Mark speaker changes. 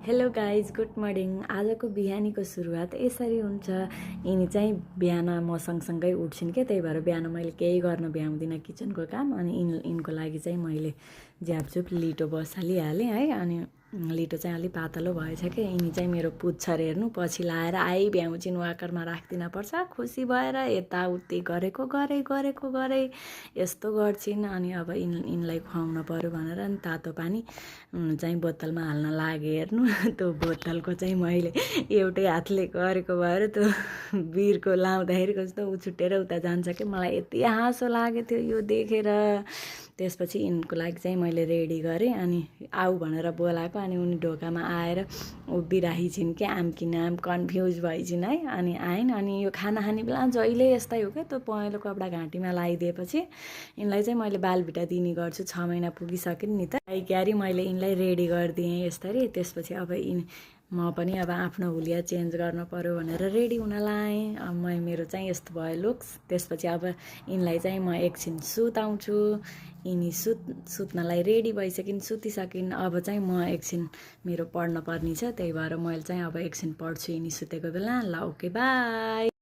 Speaker 1: Hello guys good morning. आजको बिहानीको सुरुवात यसरी हुन्छ। यिनी चाहिँ बिहान म सँगसँगै उठ्छिन् क्या, त्यही भएर बिहान मैले केही गर्न भ्याउँदिनँ किचनको काम। अनि यिनको लागि चाहिँ मैले झ्यापझुप लिटो बसालिहालेँ है। अनि लिटो चाहिँ अलिक पातलो भएछ क्या। यिनी चाहिँ मेरो पुच्छर हेर्नु पछि लाएर भ्याउँछिन्, वाकरमा राख्दिन पर्छ। खुसी भएर यताउति गरेको यस्तो गर्छिन्। अनि अब यिनलाई खुवाउन पऱ्यो भनेर अनि तातो पानी चाहिँ बोतलमा हाल्न लागे हेर्नु। त्यो बोतलको चाहिँ मैले एउटै हातले गरेको भएर त्यो बिर्को लाउँदाखेरि कस्तो उछुट्टेर उता जान्छ कि। मलाई यति हाँसो लागेको थियो यो देखेर। त्यसपछि यिनको लागि चाहिँ मैले रेडी गरेँ अनि आऊ भनेर बोलाएको। अनि उनी ढोकामा आएर उभिराखिछिन् कि आम कि नाम कन्फ्युज भइछिन् है। अनि आइन्। अनि यो खाना खाने बेला जहिले यस्तै हो क्या, त्यो पहेँलो कपडा घाँटीमा लगाइदिएपछि यिनलाई चाहिँ मैले बालभिटा दिने गर्छु। 6 महिना पुगिसक्यो नि त। क्यारी मैले यिनलाई रेडी गरिदिएँ यसरी। त्यसपछि अब म पनि अब आफ्नो हुलिया चेन्ज गर्नु पऱ्यो भनेर रेडी हुन लाएँ। अब मेरो चाहिँ यस्तो भयो लुक्स। त्यसपछि अब यिनलाई चाहिँ म एकछिन सुताउँछु। यिनी सुत्नलाई रेडी भइसकिन्, सुतिसकिन्। अब चाहिँ म एकछिन मेरो पढ्न पर्ने छ, त्यही भएर मैले चाहिँ अब एकछिन पढ्छु यिनी सुतेको बेला। ल ओके बाई।